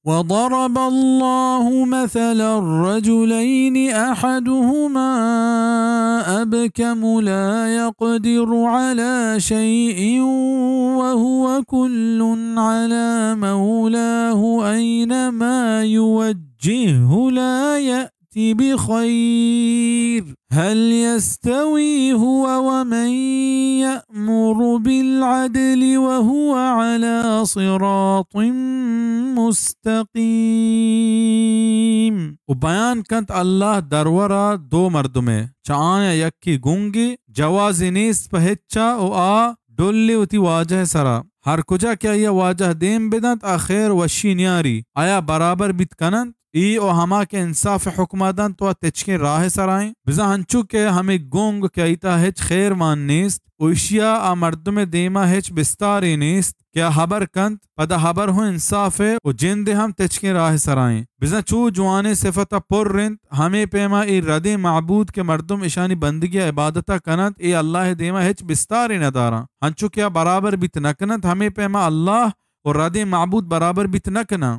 وضرب الله مثلا رجلين أحدهما أبكم لا يقدر على شيء وهو كل على مولاه أينما يوجهه لا يأت بخير هل يستوي هو ومن يأمر بالعدل وهو على صراط مستقيم۔ و بیان کنت اللہ درورا دو مردمے، چہ آیاں یکے گنگے، جوازے نیست پہ ہچا، و آ ڈلے وتی واجہ سرا۔ ہر کجا کہ آئی ء واجہ دیم بدنت، آ خیر وشی نیاری، آیا برابر بیت کننت؟ اے و ہما کہ انصاف ء حکما دنت و آ تچکیں راہ ء سرا انت۔ بزاں ہنچو کہ ہمے گنگ کہ آئی تہا ہچ خیر مان نیست و ایشی ء آ مردم ء دیما ہچ بستارے نیست کہ آ ہبر کنت، پدا ہبر ہوں انصاف ء و جند ء ہم تچکیں راہ ء سرا انت۔ بزاں چو جوانیں صفت ء پر انت، ہمے پیما اے ردیں معبود کہ مردم اشانی بندگی ء عبادت ء کننت، اے اللہ ء دیما ہچ بستارے نہ داراں۔ ہنچو کہ آ برابر بیت نہ کننت، ہمے پیما اللہ و ردیں معبود برابر بیت نہ کناں۔